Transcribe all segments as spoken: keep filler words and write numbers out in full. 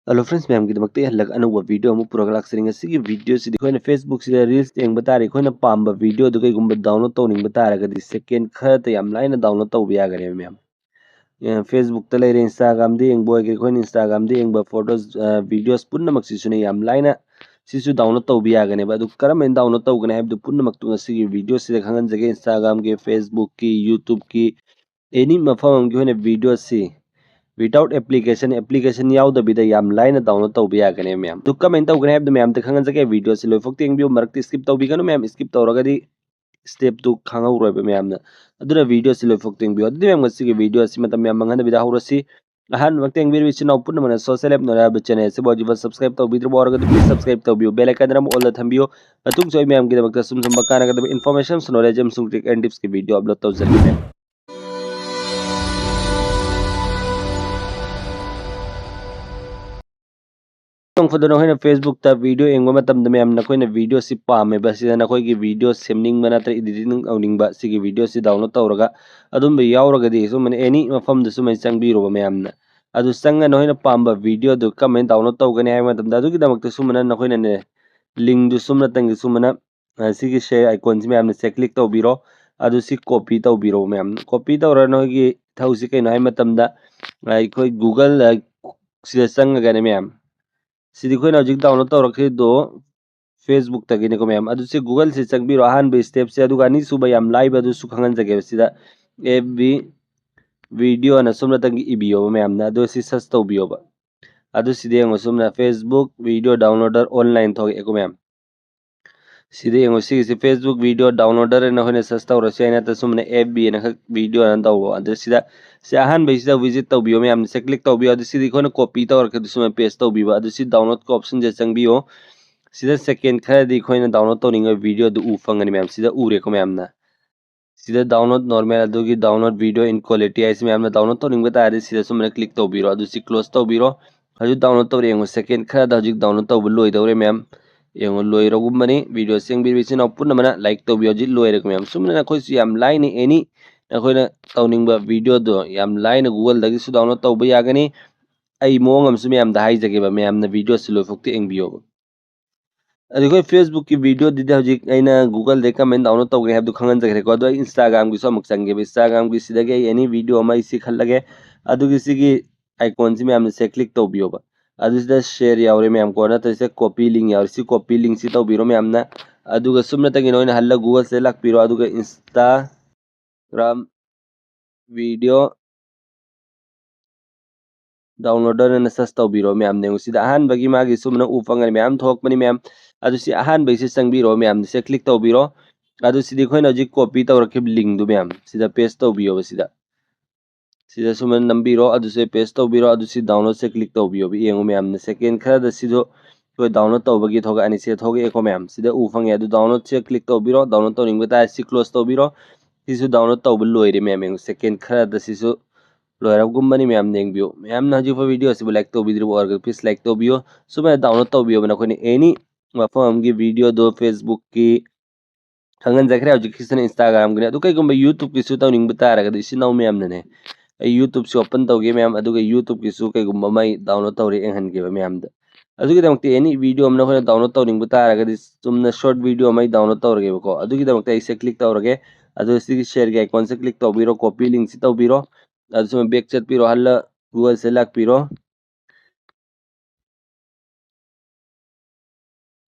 Hello friends, ꯃꯌꯥꯝꯒꯤꯗꯃꯛꯇ ꯑꯩ ꯍꯜꯂꯛ ꯑꯅꯧꯕ video ꯑꯃ ꯄꯨꯔꯒ ꯂꯥꯛꯆꯔꯤ꯫ ꯉꯁꯤꯒꯤ video ꯁꯤꯗꯤ ꯑꯩꯈꯣꯏꯅ Facebook ꯁꯤꯗ reels ꯌꯦꯡꯕ ꯇꯥꯔꯦ꯫ ꯑꯩꯈꯣꯏꯅ ꯄꯥꯝꯕ video ꯑꯗꯨ ꯀꯩꯒꯨꯝꯕ download ꯇꯧꯅꯤꯡꯕ ꯇꯥꯔꯒꯗꯤ second ꯈꯔꯇ ꯌꯥꯝ ꯂꯥꯏꯅ download ꯇꯧꯕ ꯌꯥꯒꯅꯦꯕ ꯃꯌꯥꯝ꯫ ꯑꯦ, Facebook ꯇ ꯂꯩꯔꯦ, Instagram ꯗ ꯌꯦꯡꯕ ꯑꯣꯏꯒꯦꯔꯥ, ꯑꯩꯈꯣꯏꯅ Instagram ꯗ ꯌꯦꯡꯕ photos, ꯑ, videos ꯄꯨꯝꯅꯃꯛꯁꯤꯁꯨꯅꯦ ꯌꯥꯝ ꯂꯥꯏꯅ ꯁꯤꯁꯨ download ꯇꯧꯕ ꯌꯥꯒꯅꯦꯕ꯫ ꯑꯗꯨ ꯀꯔꯝꯍꯥꯏꯅ download ꯇꯧꯒꯅꯤ ꯍꯥꯏꯕꯗꯨ ꯄꯨꯝꯅꯃꯛꯇꯨ ꯉꯁꯤꯒꯤ video ꯁꯤꯗ ꯈꯪꯍꯟꯖꯒꯦ꯫ Instagram ꯒꯤ, Facebook ꯀꯤ, YouTube ꯀꯤ, any ꯃꯐꯝ ꯑꯃꯒꯤ ꯑꯣꯏꯅ video ꯁꯤ without application, application ꯌꯥꯎꯗꯕꯤꯗ ꯌꯥꯝ ꯂꯥꯏꯅ download ꯇꯧꯕ ꯌꯥꯒꯅꯦꯕ ꯃꯌꯥꯝ꯫ ꯑꯗꯨ ꯀꯃꯥꯏꯅ ꯇꯧꯒꯅꯤ ꯍꯥꯏꯕꯗꯨ ꯃꯌꯥꯝꯗ ꯈꯪꯍꯟꯖꯒꯦ꯫ Video ꯁꯤ ꯂꯣꯏꯐꯥꯎ ꯌꯦꯡꯕꯤꯌꯨ, ꯃꯔꯛꯇ skip ꯇꯧꯕꯤꯒꯅꯨ ꯃꯌꯥꯝ, skip ꯇꯧꯔꯒꯗꯤ step ꯇꯨ ꯈꯪꯍꯧꯔꯣꯏꯕ ꯃꯌꯥꯝꯅ꯫ ꯑꯗꯨꯅ video ꯁꯤ ꯂꯣꯏꯐꯥꯎ ꯌꯦꯡꯕꯤꯌꯨ꯫ ꯑꯗꯨꯗꯤ ꯃꯌꯥꯝ ꯉꯁꯤꯒꯤ video ꯑꯁꯤ ꯃꯇꯝ ꯌꯥꯝ ꯃꯥꯡꯍꯟꯗꯕꯤꯗ ꯍꯧꯔꯁꯤ꯫ ꯑꯍꯥꯟꯕꯃꯛꯇ ꯌꯦꯡꯕꯤꯔꯤꯕ ꯏꯆꯤꯟ ꯏꯅꯥꯎ ꯄꯨꯝꯅꯃꯛꯅ Social App Knowledge ꯍꯥꯏꯕ channel ꯑꯁꯤꯕꯨ ꯍꯧꯖꯤꯛꯐꯥꯎ subscribe ꯇꯧꯕꯤꯗ꯭ꯔꯤꯕ ꯑꯣꯏꯔꯒꯗꯤ please subscribe ꯇꯧꯕꯤꯌꯨ, bell icon ꯑꯃ all ꯗ ꯊꯝꯕꯤꯌꯨ꯫ ꯃꯇꯨꯡꯁꯨ ꯑꯩ ꯃꯌꯥꯝꯒꯤꯗꯃꯛꯇ ꯁꯨꯝ ꯁꯨꯝꯕ ꯀꯥꯟꯅꯒꯗꯕ information, knowledge ꯑꯃꯁꯨꯡ trick and tips ꯀꯤ video upload ꯇꯧꯖꯔꯛꯀꯅꯤ꯫ ꯅꯣꯡ ꯐꯥꯗꯣꯛ ꯅꯈꯣꯏꯅ Facebook ꯇ video ꯌꯦꯡꯕ ꯃꯇꯝꯗ ꯃꯌꯥꯝ ꯅꯈꯣꯏꯅ video ꯁꯤ ꯄꯥꯝꯃꯦꯕ, ꯁꯤꯗ ꯅꯈꯣꯏꯒꯤ video ꯁꯦꯝꯅꯤꯡꯕ ꯅꯠꯇ꯭ꯔꯒ editing ꯇꯧꯅꯤꯡꯕ, ꯁꯤꯒꯤ video ꯁꯤ download ꯇꯧꯔꯒ ꯑꯗꯨꯝꯕ ꯌꯥꯎꯔꯒꯗꯤ ꯁꯨꯝꯕꯅ any ꯃꯐꯝꯗ ꯁꯨꯃꯥꯏꯅ ꯆꯪꯕꯤꯔꯣꯕ ꯃꯌꯥꯝꯅ꯫ ꯑꯗꯨ ꯆꯪꯉ ꯅꯈꯣꯏꯅ ꯄꯥꯝꯕ video ꯗꯨ ꯀꯃꯥꯏꯅ download ꯇꯧꯒꯅꯤ ꯍꯥꯏꯕ ꯃꯇꯝꯗ ꯑꯗꯨꯒꯤꯗꯃꯛꯇ ꯁꯨꯝꯕꯅ ꯅꯈꯣꯏꯅꯅꯦ link ꯗꯨ ꯁꯨꯝꯅꯇꯪꯒꯤ ꯁꯨꯝꯕꯅ ꯑ, ꯁꯤꯒꯤ share icon ꯁꯤ ꯃꯌꯥꯝꯅ ꯁꯦ click ꯇꯧꯕꯤꯔꯣ꯫ ꯑꯗꯨ ꯁꯤ copy ꯇꯧꯕꯤꯔꯣ ꯃꯌꯥꯝ꯫ Copy ꯇꯧꯔ ꯅꯣꯏꯒꯤ ꯊꯧꯁꯤ ꯀꯩꯅꯣ ꯍꯥꯏ ꯃꯇꯝꯗ, ꯑ, ꯑꯩꯈꯣꯏ Google, ꯑ, ꯁꯤꯗ ꯆꯪꯉꯒꯅꯦ ꯃꯌꯥꯝ꯫ ꯁꯤꯗꯤ ꯑꯩꯈꯣꯏꯅ ꯍꯧꯖꯤꯛ download ꯇꯧꯔꯛꯈꯤꯕꯗꯣ Facebook ꯇꯒꯤꯅꯤꯀꯣ ꯃꯌꯥꯝ꯫ ꯑꯗꯨ ꯁꯤ Google ꯁꯤ ꯆꯪꯕꯤꯔꯣ ꯑꯍꯥꯟꯕ step ꯁꯦ, ꯑꯗꯨꯒ ꯑꯅꯤꯁꯨꯕ ꯌꯥꯝ ꯂꯥꯏꯕ ꯑꯗꯨꯁꯨ ꯈꯪꯍꯟꯖꯒꯦꯕ꯫ ꯁꯤꯗ F B video ꯑꯅ ꯁꯨꯝꯅꯇꯪꯒꯤ ꯏꯕꯤꯌꯣꯕ ꯃꯌꯥꯝꯅ, ꯑꯗꯨ ꯁꯤ search ꯇꯧꯕꯤꯌꯣꯕ꯫ ꯑꯗꯨ ꯁꯤꯗ ꯌꯦꯡꯉꯣ ꯁꯨꯝꯅ Facebook video downloader online ꯊꯣꯛꯂꯛꯑꯦꯀꯣ ꯃꯌꯥꯝ꯫ ꯁꯤꯗ ꯌꯦꯡꯉꯣ, ꯁꯤꯒꯤꯁꯤ Facebook video downloader ꯍꯥꯏꯅ ꯑꯩꯈꯣꯏꯅ search ꯇꯧꯔꯁꯨ ꯌꯥꯏ, ꯅꯠꯇ꯭ꯔ ꯁꯨꯝꯅ F B ꯑꯅ ꯈꯛ video ꯑꯅ ꯇꯧꯕ꯫ ꯑꯗꯨ ꯁꯤꯗ, ꯁꯤ ꯑꯍꯥꯟꯕꯩꯁꯤꯗ visit ꯇꯧꯕꯤꯌꯣ ꯃꯌꯥꯝꯅ, ꯁꯤ click ꯇꯧꯕꯤꯌꯣ꯫ ꯑꯗꯨ ꯁꯤꯗꯤ ꯑꯩꯈꯣꯏꯅ copy ꯇꯧꯔꯛꯀꯦ, ꯑꯗꯨ ꯁꯨꯃꯥꯏꯅ paste ꯇꯧꯕꯤꯕ꯫ ꯑꯗꯨ ꯁꯤ download ꯀꯤ option ꯁꯦ ꯆꯪꯕꯤꯌꯣ꯫ ꯁꯤꯗ second ꯈꯔꯗꯤ ꯑꯩꯈꯣꯏꯅ download ꯇꯧꯅꯤꯡꯕ video ꯗꯨ ꯎ ꯐꯪꯒꯅꯤ ꯃꯌꯥꯝ, ꯁꯤꯗ ꯎꯔꯦꯀꯣ ꯃꯌꯥꯝꯅ꯫ ꯁꯤꯗ download normal ꯑꯗꯨꯒꯤ download video in quality ꯍꯥꯏꯁꯤ ꯃꯌꯥꯝꯅ download ꯇꯧꯅꯤꯡꯕ ꯇꯥꯔꯗꯤ ꯁꯤꯗ ꯁꯨꯃꯥꯏꯅ click ꯇꯧꯕꯤꯔꯣ, ꯑꯗꯨ ꯁꯤ close ꯇꯧꯕꯤꯔꯣ꯫ ꯍꯧꯖꯤꯛ download ꯇꯧꯔꯦ ꯌꯦꯡꯉꯣ, second ꯈꯔꯗ ꯍꯧꯖꯤꯛ download ꯇꯧꯕ ꯂꯣꯏꯗꯧꯔꯦ ꯃꯌꯥꯝ꯫ ꯌꯦꯡꯉꯣ, ꯂꯣꯏꯔꯒꯨꯝꯕꯅꯤ꯫ Video ꯁꯤ ꯌꯦꯡꯕꯤꯔꯤꯕ ꯏꯆꯤꯟ ꯏꯅꯥꯎ ꯄꯨꯝꯅꯃꯛꯅ like ꯇꯧꯕꯤꯌꯣ꯫ ꯍꯧꯖꯤꯛ ꯂꯣꯏꯔꯦꯀꯣ ꯃꯌꯥꯝ꯫ ꯁꯨꯝꯅ ꯅꯈꯣꯏꯁꯨ ꯌꯥꯝ ꯂꯥꯏꯅ any ꯅꯈꯣꯏꯅ ꯇꯧꯅꯤꯡꯕ video ꯗꯣ ꯌꯥꯝ ꯂꯥꯏꯅ Google ꯗꯒꯤꯁꯨ download ꯇꯧꯕ ꯌꯥꯒꯅꯤ꯫ ꯑꯩ ꯃꯑꯣꯡ ꯑꯃꯁꯨ ꯃꯌꯥꯝꯗ ꯍꯥꯏꯖꯒꯦꯕ, ꯃꯌꯥꯝꯅ video ꯑꯁꯤ ꯂꯣꯏꯐꯥꯎꯇ ꯌꯦꯡꯕꯤꯌꯣꯕ꯫ ꯑꯗꯨ ꯑꯩꯈꯣꯏ Facebook ꯀꯤ video ꯗꯨꯗꯤ ꯍꯧꯖꯤꯛ ꯑꯩꯅ Google ꯗꯒꯤ ꯀꯃꯥꯏꯅ download ꯇꯧꯒꯦ ꯍꯥꯏꯕꯗꯨ ꯈꯪꯍꯟꯖꯈ꯭ꯔꯦꯀꯣ꯫ ꯑꯗꯣ ꯑꯩ Instagram ꯒꯤꯁꯨ ꯑꯃꯨꯛ ꯆꯪꯒꯦꯕ꯫ Instagram ꯒꯤ ꯁꯤꯗꯒꯤ ꯑꯩ any video ꯑꯃ ꯑꯩ ꯁꯤ ꯈꯜꯂꯒꯦ꯫ ꯑꯗꯨꯒꯤ ꯁꯤꯒꯤ icon ꯁꯤ ꯃꯌꯥꯝꯅ ꯁꯦ click ꯇꯧꯕꯤꯌꯣꯕ꯫ ꯑꯗꯨ ꯁꯤꯗ share ꯌꯥꯎꯔꯦ ꯃꯌꯥꯝ ꯀꯣ, ꯅꯠꯇ꯭ꯔꯒ ꯁꯤꯗ copy link ꯌꯥꯎꯔꯦ꯫ ꯁꯤ copy link ꯁꯤ ꯇꯧꯕꯤꯔꯣ ꯃꯌꯥꯝꯅ꯫ ꯑꯗꯨꯒ ꯁꯨꯞꯅꯇꯒꯤ ꯅꯣꯏꯅ ꯍꯜꯂ Google ꯁꯤꯗ ꯂꯥꯛꯄꯤꯔꯣ꯫ ꯑꯗꯨꯒ Instagram video downloader ꯑꯅ search ꯇꯧꯕꯤꯔꯣ ꯃꯌꯥꯝ꯫ ꯌꯦꯡꯉꯨ, ꯁꯤꯗ ꯑꯍꯥꯟꯕꯒꯤ ꯃꯥꯒꯤ ꯁꯨꯝꯅ ꯎ ꯐꯪꯒꯅꯤ ꯃꯌꯥꯝ ꯊꯣꯛꯂꯛꯄꯅꯤ ꯃꯌꯥꯝ꯫ ꯑꯗꯨ ꯁꯤ ꯑꯍꯥꯟꯕꯒꯤꯁꯤ ꯆꯪꯕꯤꯔꯣ ꯃꯌꯥꯝ, ꯁꯤꯗ click ꯇꯧꯕꯤꯔꯣ꯫ ꯑꯗꯨ ꯁꯤꯗꯤ ꯑꯩꯈꯣꯏꯅ ꯍꯧꯖꯤꯛ copy ꯇꯧꯔꯛꯈꯤꯕ link ꯗꯨ ꯃꯌꯥꯝ ꯁꯤꯗ paste ꯇꯧꯕꯤꯌꯣꯕ꯫ ꯁꯤꯗ, ꯁꯤꯗ ꯁꯨꯃꯥꯏꯅ ꯅꯝꯕꯤꯔꯣ, ꯑꯗꯨꯁꯦ paste ꯇꯧꯕꯤꯔꯣ, ꯑꯗꯨ ꯁꯤ download ꯁꯦ click ꯇꯧꯕꯤꯌꯣꯕ꯫ ꯌꯦꯡꯉꯨ ꯃꯌꯥꯝꯅ, second ꯈꯔꯗ ꯁꯤꯁꯨ ꯑꯩꯈꯣꯏ download ꯇꯧꯕꯒꯤ ꯊꯣꯛꯂꯛꯑꯅꯤ꯫ ꯁꯤꯗ ꯊꯣꯛꯂꯛꯑꯦꯀꯣ ꯃꯌꯥꯝ, ꯁꯤꯗ ꯎ ꯐꯪꯉꯦ꯫ ꯑꯗꯨ download ꯁꯦ click ꯇꯧꯕꯤꯔꯣ, download ꯇꯧꯅꯤꯡꯕ ꯇꯥꯔꯦ ꯁꯤ close ꯇꯧꯕꯤꯔꯣ꯫ ꯁꯤꯁꯨ download ꯇꯧꯕ ꯂꯣꯏꯔꯦ ꯃꯌꯥꯝ꯫ ꯌꯦꯡꯉꯨ, second ꯈꯔꯗ ꯁꯤꯁꯨ ꯂꯣꯏꯔꯒꯨꯝꯕꯅꯤ ꯃꯌꯥꯝ, ꯌꯦꯡꯕꯤꯌꯨ꯫ ꯃꯌꯥꯝꯅ ꯍꯧꯖꯤꯛꯐꯥꯎ video ꯑꯁꯤꯕꯨ like ꯇꯧꯕꯤꯗ꯭ꯔꯤꯕ ꯑꯣꯏꯔꯒꯗꯤ please like ꯇꯧꯕꯤꯌꯨ꯫ ꯁꯨꯃꯥꯏꯅ download ꯇꯧꯕꯤꯌꯣꯕ ꯅꯈꯣꯏꯅ any ꯃꯐꯝ ꯑꯃꯒꯤ video ꯗꯣ꯫ Facebook ꯀꯤ ꯈꯪꯍꯟꯖꯈ꯭ꯔꯦ, ꯍꯧꯖꯤꯛꯀꯤꯁꯤꯅ Instagram ꯒꯤꯅꯤ꯫ ꯑꯗꯨ ꯀꯩꯒꯨꯝꯕ YouTube ꯀꯤꯁꯨ ꯇꯧꯅꯤꯡꯕ ꯇꯥꯔꯒꯗꯤ ꯏꯆꯤꯟ ꯏꯅꯥꯎ ꯃꯌꯥꯝꯅꯅꯦ, ꯑꯩ YouTube ꯁꯤ open ꯇꯧꯒꯦ ꯃꯌꯥꯝ, ꯑꯗꯨꯒ YouTube ꯀꯤꯁꯨ ꯀꯩꯒꯨꯝꯕ ꯑꯃ ꯑꯩ download ꯇꯧꯔꯦ ꯌꯦꯡꯍꯟꯒꯦꯕ ꯃꯌꯥꯝꯗ꯫ ꯑꯗꯨꯒꯤꯗꯃꯛꯇ any video ꯑꯃ ꯅꯈꯣꯏꯅ download ꯇꯧꯅꯤꯡꯕ ꯇꯥꯔꯒꯗꯤ ꯆꯨꯝꯅ short video ꯑꯃ ꯑꯩ download ꯇꯧꯔꯒꯦꯕꯀꯣ꯫ ꯑꯗꯨꯒꯤꯗꯃꯛꯇ ꯑꯩꯁꯦ click ꯇꯧꯔꯒꯦ꯫ ꯑꯗꯨ ꯁꯤꯒꯤ share ꯒꯤ icon ꯁꯦ click ꯇꯧꯕꯤꯔꯣ, copy link ꯁꯤ ꯇꯧꯕꯤꯔꯣ꯫ ꯑꯗꯨ ꯁꯨꯝ back ꯆꯠꯄꯤꯔꯣ, ꯍꯜꯂ Google ꯁꯤꯗ ꯂꯥꯛꯄꯤꯔꯣ꯫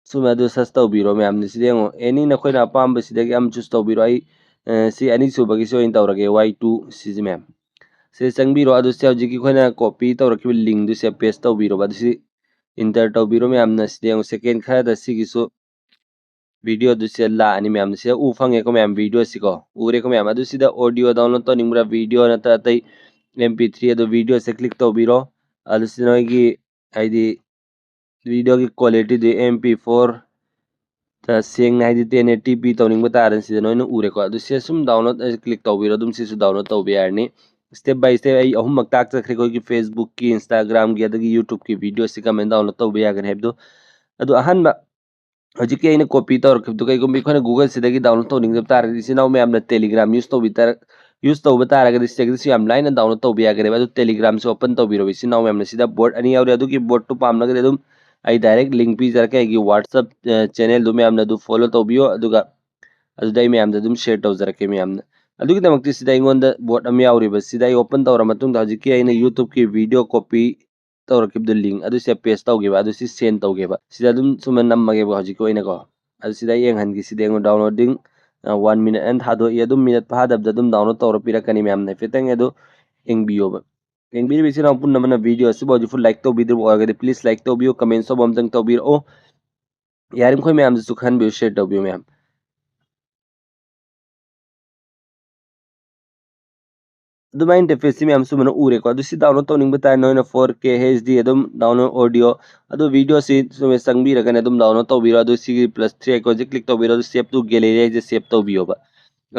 ꯁꯨꯝ ꯑꯗꯨ search ꯇꯧꯕꯤꯔꯣ ꯃꯌꯥꯝꯅ꯫ ꯁꯤꯗ ꯌꯦꯡꯉꯣ, any ꯅꯈꯣꯏꯅ ꯑꯄꯥꯝꯕ ꯁꯤꯗꯒꯤ ꯑꯃ choose ꯇꯧꯕꯤꯔꯣ꯫ ꯑꯩ, ꯑ, ꯁꯤ ꯑꯅꯤꯁꯨꯕꯒꯤꯁꯤ ꯑꯣꯏꯅ ꯇꯧꯔꯒꯦ, Y two ꯁꯤꯁꯦ ꯃꯌꯥꯝ꯫ ꯁꯤꯗ ꯆꯪꯕꯤꯔꯣ, ꯑꯗꯨ ꯁꯤ ꯍꯧꯖꯤꯛꯀꯤ ꯑꯩꯈꯣꯏꯅ copy ꯇꯧꯔꯛꯈꯤꯕ link ꯗꯨ ꯁꯤꯗ paste ꯇꯧꯕꯤꯔꯣꯕ꯫ ꯑꯗꯨ ꯁꯤ enter ꯇꯧꯕꯤꯔꯣ ꯃꯌꯥꯝꯅ꯫ ꯁꯤꯗ ꯌꯦꯡꯉꯣ, second ꯈꯔꯗ ꯁꯤꯒꯤꯁꯨ video ꯗꯨ ꯁꯤꯗ ꯂꯥꯛꯑꯅꯤ ꯃꯌꯥꯝꯅ꯫ ꯁꯤꯗ ꯎ ꯐꯪꯉꯦꯀꯣ ꯃꯌꯥꯝ, video ꯁꯤꯀꯣ꯫ ꯎꯔꯦꯀꯣ ꯃꯌꯥꯝ꯫ ꯑꯗꯨ ꯁꯤꯗ audio download ꯇꯧꯅꯤꯡꯕ꯭ꯔꯥ, video ꯅꯠꯇ꯭ꯔ ꯑꯇꯩ M P three, ꯑꯗꯨ video ꯁꯦ click ꯇꯧꯕꯤꯔꯣ꯫ ꯑꯗꯨ ꯁꯤꯗ ꯅꯣꯏꯒꯤ ꯍꯥꯏꯗꯤ video ꯒꯤ quality ꯗꯨ M P four ꯗ ꯁꯦꯡꯅ ꯍꯥꯏꯗꯤ ten eighty P ꯇꯧꯅꯤꯡꯕ ꯇꯥꯔꯗꯤ ꯁꯤꯗ ꯅꯣꯏꯅ ꯎꯔꯦꯀꯣ꯫ ꯑꯗꯨ ꯁꯤꯗ ꯁꯨꯝ download click ꯇꯧꯕꯤꯔꯣ, ꯑꯗꯨꯝ ꯁꯤꯁꯨ download ꯇꯧꯕ ꯌꯥꯔꯅꯤ꯫ Step by step ꯑꯩ ꯑꯍꯨꯝꯃꯛ ꯇꯥꯛꯆꯈ꯭ꯔꯦ, ꯑꯩꯈꯣꯏꯒꯤ Facebook ꯀꯤ, Instagram ꯒꯤ, ꯑꯗꯒꯤ YouTube ꯀꯤ video ꯁꯤ ꯀꯃꯥꯏꯅ download ꯇꯧꯕ ꯌꯥꯒꯅꯤ ꯍꯥꯏꯕꯗꯨ꯫ ꯑꯗꯨ ꯑꯍꯥꯟꯕ ꯍꯧꯖꯤꯛꯀꯤ ꯑꯩꯅ copy ꯇꯧꯔꯛꯈꯤꯕꯗꯨ ꯀꯩꯒꯨꯝꯕ ꯑꯩꯈꯣꯏꯅ Google ꯁꯤꯗꯒꯤ download ꯇꯧꯅꯤꯡꯗꯕ ꯇꯥꯔꯒꯗꯤ, ꯏꯆꯤꯟ ꯏꯅꯥꯎ ꯃꯌꯥꯝꯅ Telegram use ꯇꯧꯕꯤ ꯇꯥꯔ-, use ꯇꯧꯕ ꯇꯥꯔꯒꯗꯤ ꯁꯤꯗꯒꯤꯁꯨ ꯌꯥꯝ ꯂꯥꯏꯅ download ꯇꯧꯕ ꯌꯥꯒꯅꯦꯕ꯫ ꯑꯗꯨ Telegramꯁꯨ open ꯇꯧꯕꯤꯔꯣ꯫ ꯏꯆꯤꯟ ꯏꯅꯥꯎ ꯃꯌꯥꯝꯅ ꯁꯤꯗ board ꯑꯅꯤ ꯌꯥꯎꯔꯤ, ꯑꯗꯨꯒꯤ boardꯇꯨ ꯄꯥꯝꯂꯒꯗꯤ ꯑꯗꯨꯝ ꯑꯩ direct link ꯄꯤꯖꯔꯛꯀꯦ ꯑꯩꯒꯤ WhatsApp channelꯗꯨ, ꯃꯌꯥꯝꯅ ꯑꯗꯨ follow ꯇꯧꯕꯤꯌꯣ꯫ ꯑꯗꯨꯒ ꯑꯗꯨꯗ ꯑꯩ ꯃꯌꯥꯝꯗ ꯑꯗꯨꯝ share ꯇꯧꯖꯔꯛꯀꯦ ꯃꯌꯥꯝꯅ꯫ ꯑꯗꯨꯒꯤꯗꯃꯛꯇ ꯁꯤꯗ ꯑꯩꯉꯣꯟꯗ board ꯑꯃ ꯌꯥꯎꯔꯤꯕ, ꯁꯤꯗ ꯑꯩ open ꯇꯧꯔ ꯃꯇꯨꯡꯗ ꯍꯧꯖꯤꯛꯀꯤ ꯑꯩꯅ YouTubeꯀꯤ video copy ꯇꯧꯔꯛꯈꯤꯕꯗꯨ, link ꯑꯗꯨ ꯁꯤꯗ paste ꯇꯧꯒꯦꯕ, ꯑꯗꯨ ꯁꯤ send ꯇꯧꯒꯦꯕ꯫ ꯁꯤꯗ ꯑꯗꯨꯝ ꯁꯨꯝꯅ ꯅꯝꯃꯒꯦꯕ ꯍꯧꯖꯤꯛꯀꯤ ꯑꯣꯏꯅꯀꯣ꯫ ꯑꯗꯨ ꯁꯤꯗ ꯑꯩ ꯌꯦꯡꯍꯟꯒꯦ꯫ ꯁꯤꯗ ꯑꯩꯉꯣꯟꯗ downloading, ꯑ, one minute ꯑꯅ ꯊꯥꯗꯣꯛꯏ꯫ ꯑꯗꯨꯝ minute ꯐꯥꯗꯕꯗ ꯑꯗꯨꯝ download ꯇꯧꯔ ꯄꯤꯔꯛꯀꯅꯤ ꯃꯌꯥꯝꯅ꯫ ꯍꯥꯏꯐꯦꯠꯇꯪ ꯑꯗꯨ ꯌꯦꯡꯕꯤꯌꯣꯕ꯫ ꯌꯦꯡꯕꯤꯔꯤꯕ ꯏꯆꯤꯟ ꯏꯅꯥꯎ ꯄꯨꯝꯅꯃꯛꯅ video ꯑꯁꯤꯕꯨ ꯍꯧꯖꯤꯛꯐꯥꯎ like ꯇꯧꯕꯤꯗ꯭ꯔꯤꯕ ꯑꯣꯏꯔꯒꯗꯤ please like ꯇꯧꯕꯤꯌꯨ, comments ꯑꯃ ꯑꯝꯇꯪ ꯇꯧꯕꯤꯔꯛꯑꯣ꯫ ꯌꯥꯔꯤꯃꯈꯣꯏ ꯃꯌꯥꯝꯗꯁꯨ ꯈꯟꯕꯤꯌꯨ, share ꯇꯧꯕꯤꯌꯨ ꯃꯌꯥꯝ꯫ ꯑꯗꯨꯃꯥꯏꯅ interfaceꯁꯤ ꯃꯌꯥꯝ ꯁꯨꯃꯥꯏꯅ ꯎꯔꯦꯀꯣ꯫ ꯑꯗꯨ ꯁꯤ download ꯇꯧꯅꯤꯡꯕ ꯇꯥꯔꯦ ꯅꯣꯏꯅ four K H D ꯑꯗꯨꯝ download audio꯫ ꯑꯗꯨ videoꯁꯤ ꯁꯨꯃꯥꯏꯅ ꯆꯪꯕꯤꯔꯒꯅ ꯑꯗꯨꯝ download ꯇꯧꯕꯤꯔꯣ꯫ ꯑꯗꯨ ꯁꯤꯒꯤ plus three iconꯁꯦ click ꯇꯧꯕꯤꯔꯣ꯫ ꯑꯗꯨ save to gallery ꯍꯥꯏꯁꯦ save ꯇꯧꯕꯤꯌꯣꯕ꯫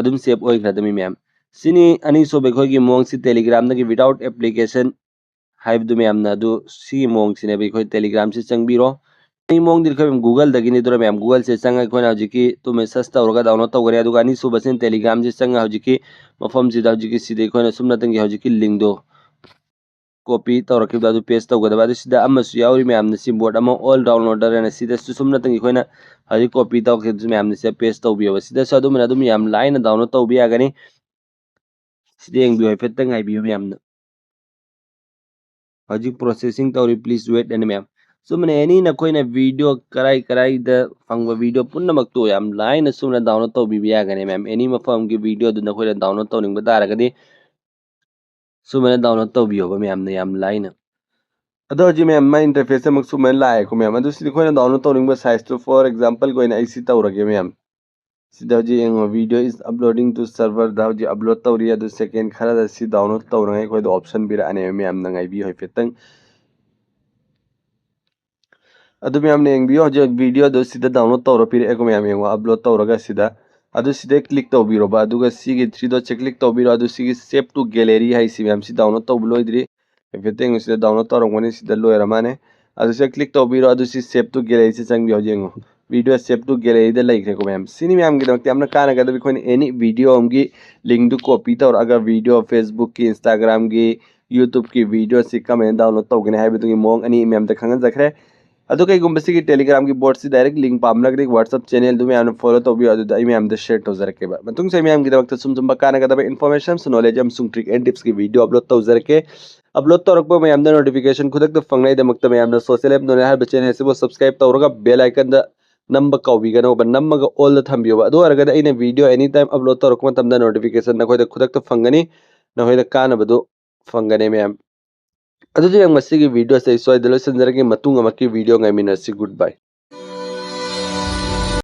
ꯑꯗꯨꯝ save ꯑꯣꯏꯈ꯭ꯔꯗꯕꯅꯤ ꯃꯌꯥꯝ꯫ ꯁꯤꯅꯤ ꯑꯅꯤꯁꯨꯕ ꯑꯩꯈꯣꯏꯒꯤ ꯃꯑꯣꯡꯁꯤ Telegramꯗꯒꯤ without application ꯍꯥꯏꯕꯗꯨ ꯃꯌꯥꯝꯅ ꯑꯗꯨ ꯁꯤꯒꯤ ꯃꯑꯣꯡꯁꯤꯅꯦꯕ꯫ ꯑꯩꯈꯣꯏ Telegramꯁꯤ ꯆꯪꯕꯤꯔꯣ꯫ ꯑꯩ ꯃꯑꯣꯡꯗꯤ ꯑꯩꯈꯣꯏ Googleꯗꯒꯤꯅꯤ ꯑꯗꯨꯅ ꯃꯌꯥꯝ Googleꯁꯦ ꯆꯪꯉꯒ ꯑꯩꯈꯣꯏꯅ ꯍꯧꯖꯤꯛꯀꯤ ꯇꯨꯝꯃꯦ search ꯇꯧꯔꯒ download ꯇꯧꯒꯅꯤ꯫ ꯑꯗꯨꯒ ꯑꯅꯤꯁꯨꯕꯁꯤꯅ Telegramꯁꯤ ꯆꯪꯉꯒ ꯍꯧꯖꯤꯛꯀꯤ ꯃꯐꯝꯁꯤꯗ ꯍꯧꯖꯤꯛꯀꯤ ꯁꯤꯗ ꯑꯩꯈꯣꯏꯅ ꯁꯨꯝ ꯅꯇꯪꯒꯤ ꯍꯧꯖꯤꯛꯀꯤ linkꯗꯣ copy ꯇꯧꯔꯛꯈꯤꯕꯗꯣ ꯑꯗꯨ paste ꯇꯧꯒꯗꯕ꯫ ꯑꯗꯨ ꯁꯤꯗ ꯑꯃꯁꯨ ꯌꯥꯎꯔꯤ ꯃꯌꯥꯝꯅ ꯁꯤ board ꯑꯃ all downloader ꯍꯥꯏꯅ ꯁꯤꯗꯁꯨ ꯁꯨꯝ ꯅꯇꯪꯒꯤ ꯑꯩꯈꯣꯏꯅ ꯍꯧꯖꯤꯛ copy ꯇꯧꯔꯛꯈꯤꯕꯁꯤ ꯃꯌꯥꯝꯅ ꯁꯤꯗ paste ꯇꯧꯕꯤꯌꯣꯕ꯫ ꯁꯤꯗꯁꯨ ꯑꯗꯨꯝꯅ ꯑꯗꯨꯝ ꯌꯥꯝ ꯂꯥꯏꯅ download ꯇꯧꯕ ꯌꯥꯒꯅꯤ꯫ ꯁꯤꯗ ꯌꯦꯡꯕꯤꯌꯨ, ꯍꯥꯏꯐꯦꯠꯇꯪ ꯉꯥꯏꯕꯤꯌꯨ ꯃꯌꯥꯝꯅ꯫ ꯍꯧꯖꯤꯛ processing ꯇꯧꯔꯤ, please wait ꯑꯅ ꯃꯌꯥꯝ꯫ ꯁꯨꯝꯕꯅꯦ any ꯅꯈꯣꯏꯅ video ꯀꯔꯥꯏ ꯀꯔꯥꯏꯗ ꯐꯪꯕ video ꯄꯨꯝꯅꯃꯛꯇꯨ ꯌꯥꯝ ꯂꯥꯏꯅ ꯁꯨꯝꯅ download ꯇꯧꯕꯤꯕ ꯌꯥꯒꯅꯤ ꯃꯌꯥꯝ꯫ Any ꯃꯐꯝꯒꯤ videoꯗꯨ ꯅꯈꯣꯏꯅ download ꯇꯧꯅꯤꯡꯕ ꯇꯥꯔꯒꯗꯤ ꯁꯨꯃꯥꯏꯅ download ꯇꯧꯕꯤꯌꯣꯕ ꯃꯌꯥꯝꯅ ꯌꯥꯝ ꯂꯥꯏꯅ꯫ ꯑꯗꯣ ꯍꯧꯖꯤꯛ ꯃꯌꯥꯝ ꯃꯥꯏ interface ꯑꯃꯨꯛ ꯁꯨꯃꯥꯏꯅ ꯂꯥꯛꯑꯦꯀꯣ ꯃꯌꯥꯝ꯫ ꯑꯗꯨ ꯁꯤꯗꯤ ꯑꯩꯈꯣꯏꯅ download ꯇꯧꯅꯤꯡꯕ sizeꯇꯨ, for exampleꯒꯤ ꯑꯣꯏꯅ ꯑꯩ ꯁꯤ ꯇꯧꯔꯒꯦ ꯃꯌꯥꯝ꯫ ꯁꯤꯗ ꯍꯧꯖꯤꯛ ꯌꯦꯡꯉꯣ, video is uploading to serverꯗ ꯍꯧꯖꯤꯛ upload ꯇꯧꯔꯤ꯫ ꯑꯗꯨ second ꯈꯔꯗ ꯁꯤ download ꯇꯧꯅꯉꯥꯏ ꯑꯩꯈꯣꯏꯗ option ꯄꯤꯔꯛꯑꯅꯦꯕ ꯃꯌꯥꯝꯅ ꯉꯥꯏꯕꯤꯌꯨ ꯍꯥꯏꯐꯦꯠꯇꯪ꯫ ꯑꯗꯨ ꯃꯌꯥꯝꯅ ꯌꯦꯡꯕꯤꯌꯨ, ꯍꯧꯖꯤꯛ videoꯗꯨ ꯁꯤꯗ download ꯇꯧꯔ ꯄꯤꯔꯛꯑꯦꯀꯣ ꯃꯌꯥꯝ꯫ ꯌꯦꯡꯉꯣ, upload ꯇꯧꯔꯒ ꯁꯤꯗ, ꯑꯗꯨ ꯁꯤꯗ click ꯇꯧꯕꯤꯔꯣꯕ꯫ ꯑꯗꯨꯒ ꯁꯤꯒꯤ three dotꯁꯦ click ꯇꯧꯕꯤꯔꯣ꯫ ꯑꯗꯨ ꯁꯤꯒꯤ save to gallery ꯍꯥꯏꯁꯤ ꯃꯌꯥꯝ ꯁꯤ download ꯇꯧꯕ ꯂꯣꯏꯗ꯭ꯔꯤ꯫ ꯍꯥꯏꯐꯦꯠꯇꯪ ꯌꯦꯡꯉꯨ, ꯁꯤꯗ download ꯇꯧꯔꯝꯒꯅꯤ꯫ ꯁꯤꯗ ꯂꯣꯏꯔ ꯃꯥꯅꯦ꯫ ꯑꯗꯨ ꯁꯤꯗ click ꯇꯧꯕꯤꯔꯣ꯫ ꯑꯗꯨ ꯁꯤ save to galleryꯁꯦ ꯆꯪꯕꯤꯌꯣ꯫ ꯍꯧꯖꯤꯛ ꯌꯦꯡꯉꯣ, video save to gallery ꯗ ꯂꯩꯈ꯭ꯔꯦꯀꯣ ꯃꯌꯥꯝ꯫ ꯁꯤꯅꯤ ꯃꯌꯥꯝꯒꯤꯗꯃꯛꯇ ꯌꯥꯝꯅ ꯀꯥꯟꯅꯒꯗꯕ꯫ ꯑꯩꯈꯣꯏꯅ any video ꯑꯃꯒꯤ link ꯗꯨ copy ꯇꯧꯔꯛꯑꯒ video Facebook ꯀꯤ, Instagram ꯒꯤ, YouTube ꯀꯤ video ꯁꯤ ꯀꯃꯥꯏꯅ download ꯇꯧꯒꯅꯤ ꯍꯥꯏꯕꯗꯨꯒꯤ ꯃꯑꯣꯡ ꯑꯅꯤ ꯃꯌꯥꯝꯗ ꯈꯪꯍꯟꯖꯈ꯭ꯔꯦ꯫ ꯑꯗꯨ ꯀꯩꯒꯨꯝꯕ ꯁꯤꯒꯤ Telegram ꯒꯤ bot ꯁꯤ direct link ꯄꯥꯝꯂꯒꯗꯤ WhatsApp channel ꯗꯨ ꯃꯌꯥꯝꯅ follow ꯇꯧꯕꯤꯌꯨ, ꯑꯗꯨꯗ ꯑꯩ ꯃꯌꯥꯝꯗ share ꯇꯧꯖꯔꯛꯀꯦꯕ꯫ ꯃꯇꯨꯡꯁꯦ ꯃꯌꯥꯝꯒꯤꯗꯃꯛꯇ ꯁꯨꯝ ꯁꯨꯝꯕ ꯀꯥꯟꯅꯒꯗꯕ information, knowledge ꯑꯃꯁꯨꯡ trick and tips ꯀꯤ video upload ꯇꯧꯖꯔꯛꯀꯦ꯫ Upload ꯇꯧꯔꯛꯄ ꯃꯌꯥꯝꯗ notification ꯈꯨꯗꯛꯇ ꯐꯪꯅꯉꯥꯏꯗꯃꯛꯇ ꯃꯌꯥꯝꯅ Social App Knowledge ꯍꯥꯏꯔꯤꯕ channel ꯑꯁꯤꯕꯨ subscribe ꯇꯧꯔꯒ bell icon ꯗ ꯅꯝꯕ ꯀꯥꯎꯕꯤꯒꯅꯣꯕ, ꯅꯝꯃꯒ all ꯗ ꯊꯝꯕꯤꯌꯣꯕ꯫ ꯑꯗꯨ ꯑꯣꯏꯔꯒꯗꯤ ꯑꯩꯅ video anytime upload ꯇꯧꯔꯛꯄ ꯃꯇꯝꯗ notification ꯅꯈꯣꯏꯗ ꯈꯨꯗꯛꯇ ꯐꯪꯒꯅꯤ, ꯅꯈꯣꯏꯗ ꯀꯥꯟꯅꯕꯗꯨ ꯐꯪꯒꯅꯤ ꯃꯌꯥꯝ꯫ ꯑꯗꯨꯗꯤ ꯃꯌꯥꯝ, ꯉꯁꯤꯒꯤ video ꯁꯦ ꯑꯩ ꯁ꯭ꯋꯥꯏꯗ ꯂꯣꯏꯁꯤꯟꯖꯔꯒꯦ꯫ ꯃꯇꯨꯡ ꯑꯃꯛꯀꯤ video ꯉꯥꯏꯃꯤꯟꯅꯁꯤ꯫ Good bye꯫